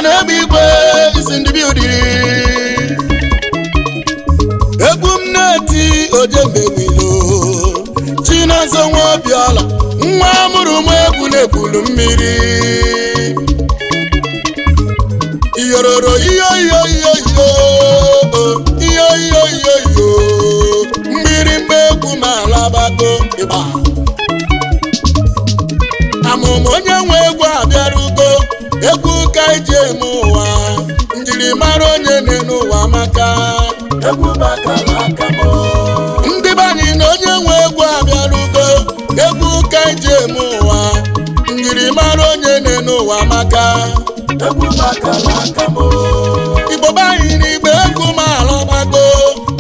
Ịma na ebe igwe isi ndị building. Egwu m na-eti ojembewilo Chinazọ nwa Obiala, nwa mụrụ m egwu na-ekwulu mmiri. Iyororo iyo iyo iyo iyo iyo iyo iyo iyo mmiri mgbe egwu m alabago ịgba. Amụma onye nwe egwu abịarugo, egwu ka iji eme ụwa, njirimara onye na-enu ụwa maka Egwu bakala aka m. Ndị be anyị na onye nwe egwu abịarugo, egwu ka iji eme ụwa, njirimara onye na-enu ụwa maka Egwu bakala aka m. Igbo be anyị na igbe egwu ma alabago,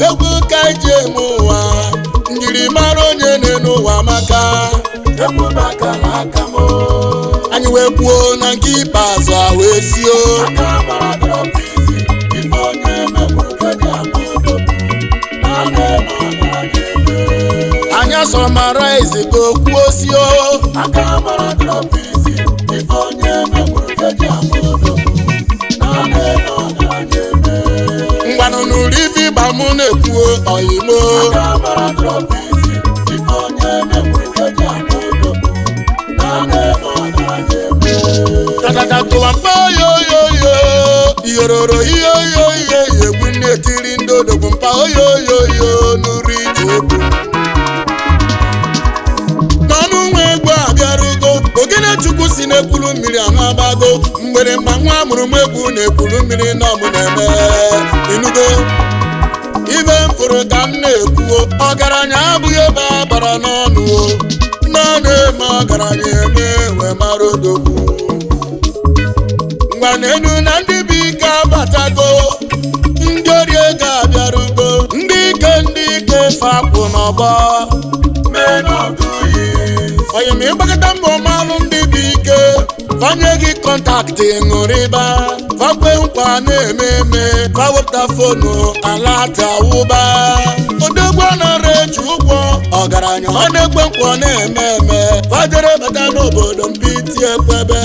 egwu ka iji eme ụwa, njirimara onye na-enu ụwa maka Egwu bakala aka m. Anyị wee kwuo na nke ikpeazụ a wee sio. Aka mara drọpụ isi, ife onye megburu ka eji ama odogwu. Na na-eme ọgaranya eme. Anyị asọmara ezigbo kwuo sio. Aka mara drọpụ isi, ife onye megburu ka eji ama odogwu. Na na-eme ọgaranya eme. Ngwanụ n'ụlọ ife ịgba mụ na-ekwuo ọyimo. Aka mara drọpụ isi, ife onye megburu ka eji ama odogwu. Na na-eme ọgaranya eme. Tatata tụwa mkpa oyoyoyo iyororo iyo iyo iyo egwu na-etiri ndị odogwu mpa oyoyoyo n'ụrụ ije egwu n'ọnụ nwa egwu abịarugo. Ogene Chukwu si n'ekwulu mmiri amabago mgbere mgba nwa mụrụ m egwu na-ekwulu mmiri na ọmụ na-eme inugo ibe m fụrụ ka m na-ekwuo. Ọgaranya abụghị ebe a bara n'ọnụ o nọ na-eme ọgaranya eme wee mara odogwu. Ngwanenu na ndị bụ ike abatago, ndị ori ego abịarugo, ndị ike ndị ike fapụ n'ọgbọ. Men of the years. Onye ma ịgbakọta mbọ malụ ndị bụ ike fanye gị contact ṅụrịba fakwe nkwa na-eme eme fawepụta phone alata wụba odogwu nara eji ụgwọ ọgaranya ọ na-ekwe nkwa ọ na-eme eme fajere bata n'obodo mpiti ekwebe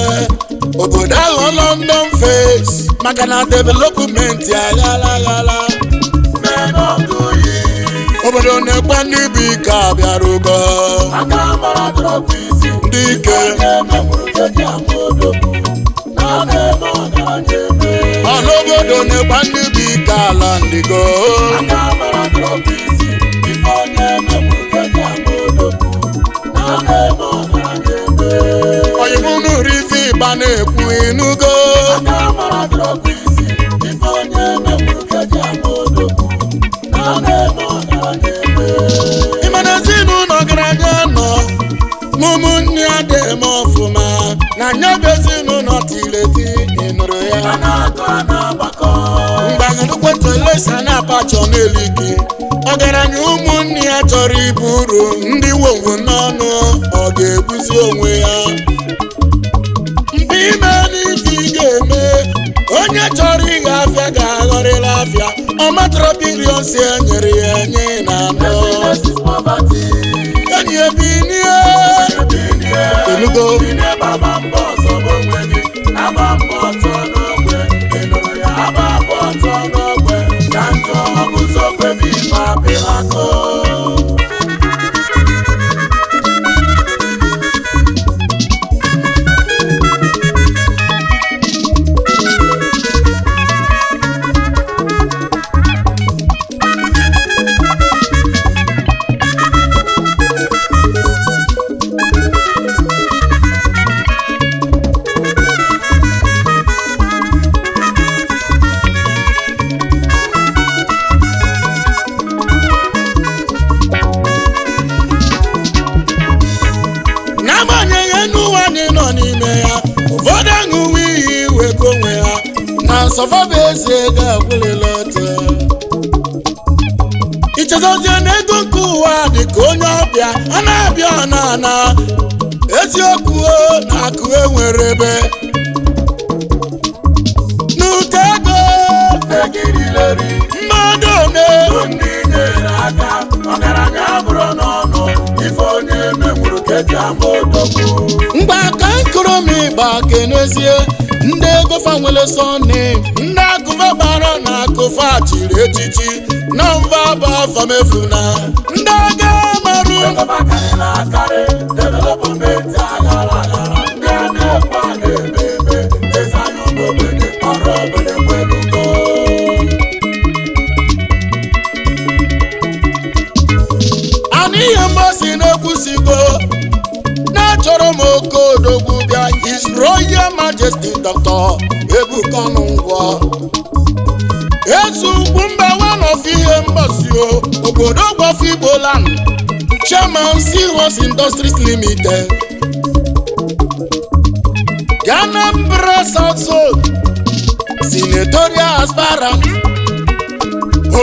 obodo ahụ London face maka na development aghala aghala. Men of the years. Obodo na-ekwe ndị bụ ike abịarugo. Aka mara drọpụ isi. Ndị ike. Onye megburu ka eji ama odogwu. Na na-eme ọgaranya eme. Ọlụobodo na-ekwe ndị bụ ike ala ndịgo. Aka mara drọpụ isi. Ife onye megburu ka eji ama odogwu. Na na-eme ọgaranya eme. Oyibunu rivi ịgba na-ekwu inugo. Aka mara drọpụ isi. Ife onye megburu ka eji ama odogwu. Na na-eme ọgaranya eme. Ịma na ezinụlọ ọgaranya nọ mụmụnne ya dị eme ọfụma na nya bụ ezinụlọ tiri eti ịnụrụ ya. A na-akọ a na-agbakọ. Mgbaghụrụkwetolesa na-apachọ n'eligi ọgaranya ụmụnne ya chọrọ ibu uru ndị wonwo n'ọnụ ọ ga-ebuzi onwe ya mgbe ime n'ife ị ga-eme onye chọrọ ịgha afịa ga-aghọrịla afịa ọ matọrọ billion si enyere ya enye na anọ. Business is poverty. Enyi ebinie enugo. Binye gbaba mbọ ọzọ bụ onwe gị. Agba mbọ ọtọ n'ogbe. Ị nụrụ ya? Agba mbọ ọtọ n'ogbe. Ka njọ ọ bụ sokwe bụ ife apịrị akụ. N'agbanyeghị n'ụwa anyị nọ n'ime ya, ụfọdụ aṅụwa iyi wego onwe ha na nsọfọbụ eze ga-akwụlịla ọtọ ichezozie na ego nke ụwa dị ka onye ọbịa a na-abịa ọ na-ana eziokwu o, na akụ enwere ebe n'ute ego. Egirileri. Mmadụ one Ndị nyere aka ọgaranya abụrụ n'ọnụ ife onye menwuru ka eji ama odogwu. Mgbe aka nkụrụ m ịgba kenezie ndị ego fa nwere sọni, ndị akụfa gbara na akụfa chiri echichi na mva bụ afamefuna ndị aga marụ. Ego fa karịrị akarị, development aghara aghara, ndị a na-ekwe a na-eme eme, eze anyị ụmụ ogbenye, ọrụ obodo ekwelugo. Ana ihe mgbasi na-ekwusigo na-achọrọ m oke odogwu bịa. His Royal Majesty Dr. Ebuka Ọnụngwọ, Eze Ugwu Mba one of ihe mgbasi o obodo Gbofu Igbo Land, Chairman Seahorse Industries Limited, Anambra South Zone Senatorial aspirant,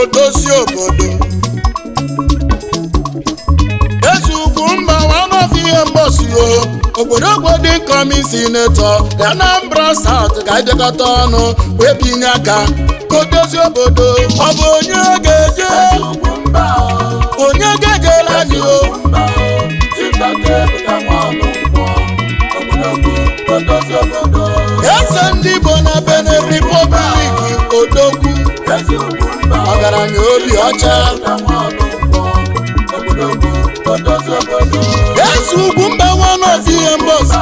odozi obodo. Eze Ugwu Mba one of ihe mgbasi o obodo ogbo dị kọmi senator Anambra South ka ịbịakọta ọnụ wee binye aka ka o dozie obodo. Ọ bụ onye ga-eje? Eze Ugwu Mba o. Onye ga-ejela anyị o? Mba o, Chief Dr. Ebuka Nwankwọ, Ogbodogwu, odozi obodo. Eze ndị Igbo na Benin Republic, odogwu. Eze Ugwu Mba o, ọgaranya obi ọcha. Ebuka Nwankwọ, Ogbodogwu, odozi obodo. Eze Ugwu Mba one of ihe mgbasi,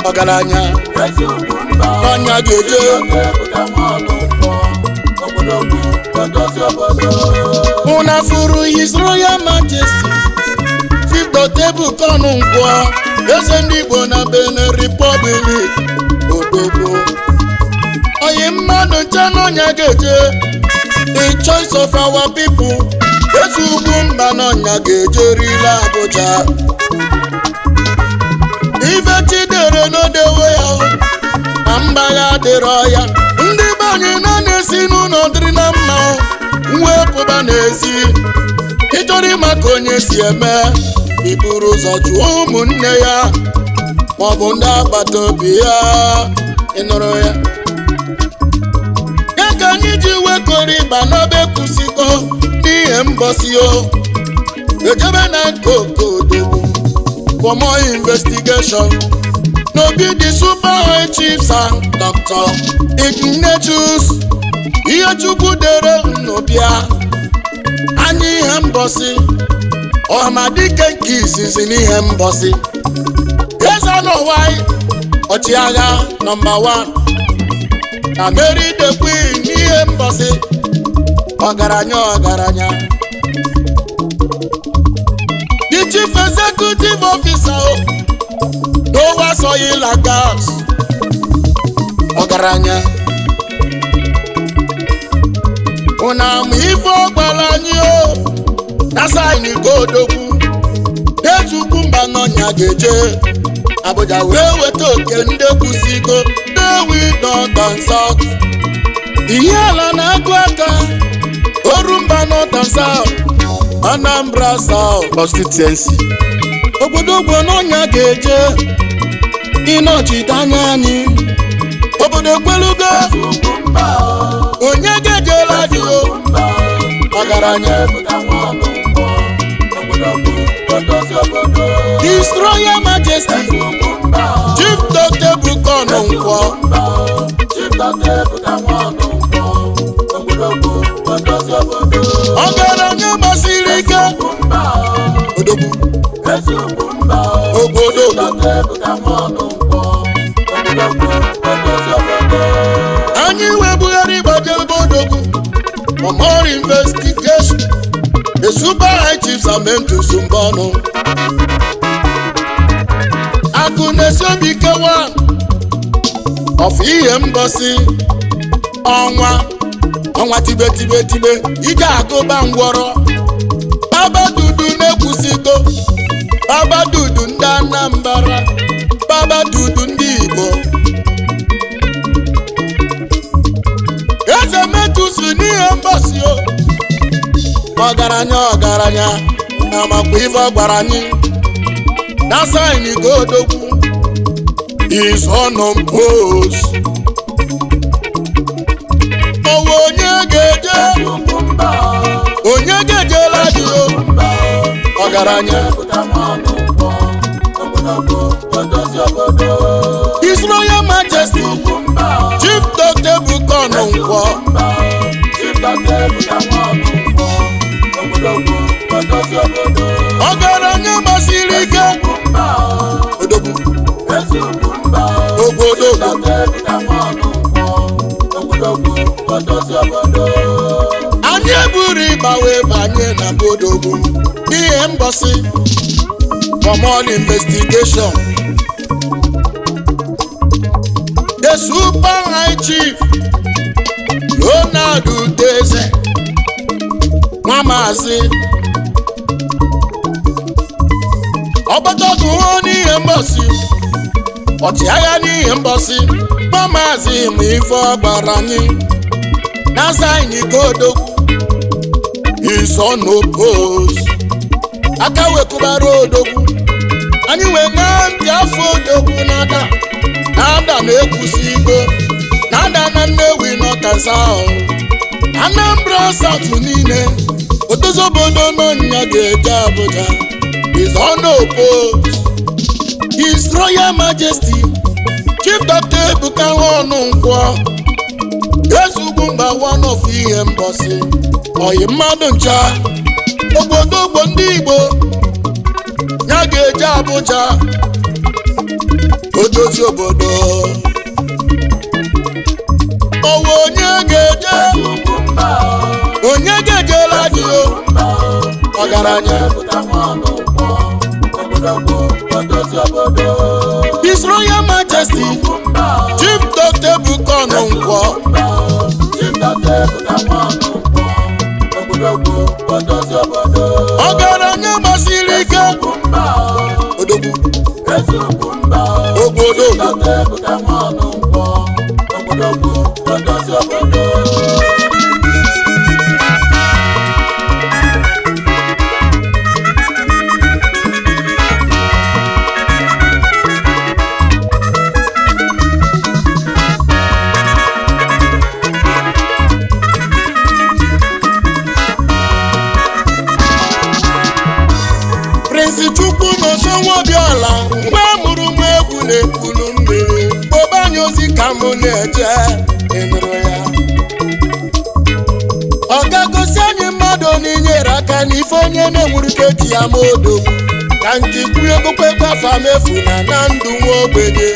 ọgaranya. Eze Ugwu Mba o, N'ọnya ga-eje. Dr. Ebuka Nwankwọ, Ogbodogwu, odozi obodo. Una furu His Royal Majesty Chief Dr. Ebuka Ọnụnkwọ, eze ndị Igbo na Benin Republic, odogwu, oyi mmadụ nche n'ọnya ga-eje, the choice of our people. Eze Ugwu Mba n'ọnya ga-eje rile Abuja. Ife chidere n'odewe ya na mgbagha adịrọ ya. Ndị be anyị na na-esi n'ụlọ dịrị na mma wepụba n'ezi. Ịchọrọ ịma ka onye si eme, iburu ụzọ jụọ ụmụnne ya maọbụ ndị agbata obi ya. Ịnụrụ ya ya ka anyị ji wekọrọ ịgba n'ọba ekwusigo n'ihe mbọsi o ejebe na nke okodogwu for more investigation n'obi the super high chief Sir Dr. Ignatius Ihechukwu dere nnụbịa anya ihe mbọsị, ọhamadike nke izizi n'ihe mbọsị, eze n'ụwa, ọchịagha nọmba 1 na Mary the Queen n'ihe mbọsị, ọgaranya ọgaranya, the chief executive officer o n'Owa Oil and Gas, ọgaranya. Unu ama ife ọgbara anyị o na saịnị godogwu n'Ezugwu Mba n'ọnya ga-eje Abuja wee weta oke ndị kwụsịgo Nnewi North and South, ihe ala na-agụ aka Orumba North and South, Anambra South constituency, obodo ugbo n'ọnya ga-eje ịnọchite anya anyị. Obodo kwelugo. Eze Ugwu Mba o, Onye ga-ejela dị o? Mba o, Ọgaranya. Ebuka Nwankwọ, Ogbodogwu, odozi obodo. His Royal Majesty Eze Ugwu Mba o, Chief Dr. Ebuka Ọnụnkwọ. Mba o, Chief Dr. Ebuka Nwankwọ, Ogbodogwu, odozi obodo. Ọgaranya gbasiri ike. Ugwu Mba o, Odogwu. Eze Ugwu Mba o, Obodo ugwu. Dr. Ebuka Nwankwọ, Ogbodogwu, odozi obodo. Anyị wee bugharị gbajebe odogwu for more investigation, the super high chiefs Amentus Mbọnụ, akụ na-esi obi ike one of ihe mbọsị, ọnwa ọnwa tibe tibe tibe ije agụba ngwọrọ, baba dudu na-ekwusigo, baba dudu ndị Anambra, baba dudu ndị Igbo. Eze metusi n'ihe mbọsị o ọgaranya ọgaranya na makwa ife ọ gwara anyị na saịnị godogwu is unopposed. Ọwụ onye ga-eje? Ugwu Mba o, Onye ga-ejela dị o? Mba o, Ọgaranya. Ebuka Nwankwọ, Ogbodogwu, His Royal Majesty Chief Dr. Ebuka Onunkwo, ọgaranya gbasiri ike, odogwu obodo. Anyị eburu ịgba wee banye na bodogwu n'ihe mgbọsị common investigation. The super high chief Leonard Udeze, nwa maazị ọgbakọgụ n'ihe mgbọsị, ọchịagha n'ihe mgbọsị, nwa maazị ma ife ọ gbara anyị na-aza anyị kodogwu is on oppose aka wekụbara odogwu. Anyị wee ṅaa ntị afọ odogwu na-ada na-ada na-ekwusi igbo na-ada na Nnewi North South, Anambra South niile. Odozi obodo n'ọnya ga-eje Abuja is on oppose. His Royal Majesty Chief Dr. Ebuka Onunkwo, Ezugwu mba one of ihe mbọsị, oyi mmadụ ncha obodo ogbo ndị Igbo ya ga-eje Abuja, odozi obodo. Ọwụ onye ga-eje, onye ga-ejela gị o ọgaranya. His Royal Majesty Chief Dr. Ebuka Onunkwo, ọgaranya gbasiri ike, odogwu obodo. Prince Chukwu n'oso nwobiọla, mgbe a mụrụ m egwu na-ekwulu mmiri kpọba anyị ozi ka mụ na-eje ịnụrụ ya. Ọ ga-gosi anyị mmadụ n'inyere aka n'ife onye na-enwuru ka eji ya ma odogwu ka nke kwuo egokwekwe afa mefu na na ndụ nwa ogbenye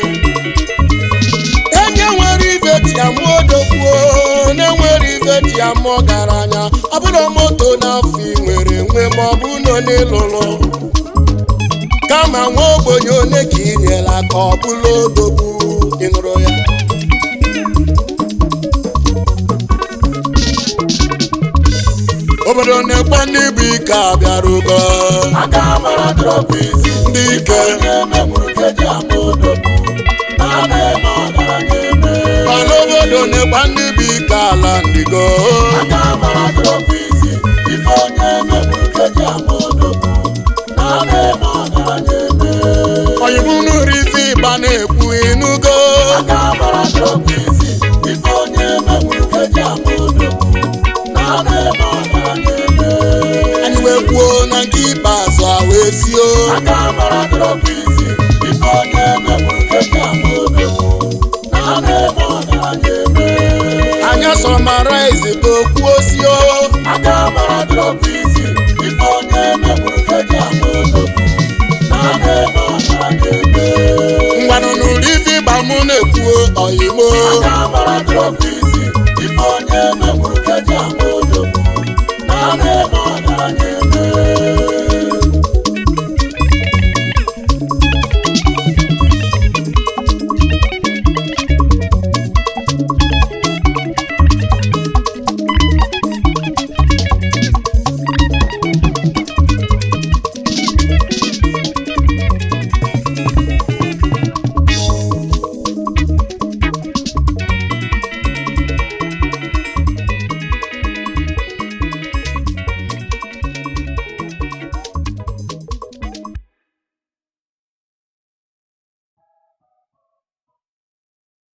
enye nwere ife ji ya mụọ odogwu na-enwere ife ji ya mụọ ọgaranya. Ọ bụrụ moto n'afọ ị nwere nwe ma ọ bụ nọ n'ịlụlụ kama nwa ogbenye one ka ị nyela ka ọ bụla odogwu ịnụrụ ya. Obodo na-ekwe ndị bụ ike abịara ugo ndị ike mana obodo na-ekwe ndị bụ ike ala ndigo. Oyibunu rife ịgba na-ekwu ịnụgo. Anyị wee kwuo na nke ikpeazụ a wee sio anya sọmaraizi ka o kwuo sio. Ngwanụ nụrụ ife ịgba mụ na-ekwu oyimo. Ife onye memụrụ ka eji ama.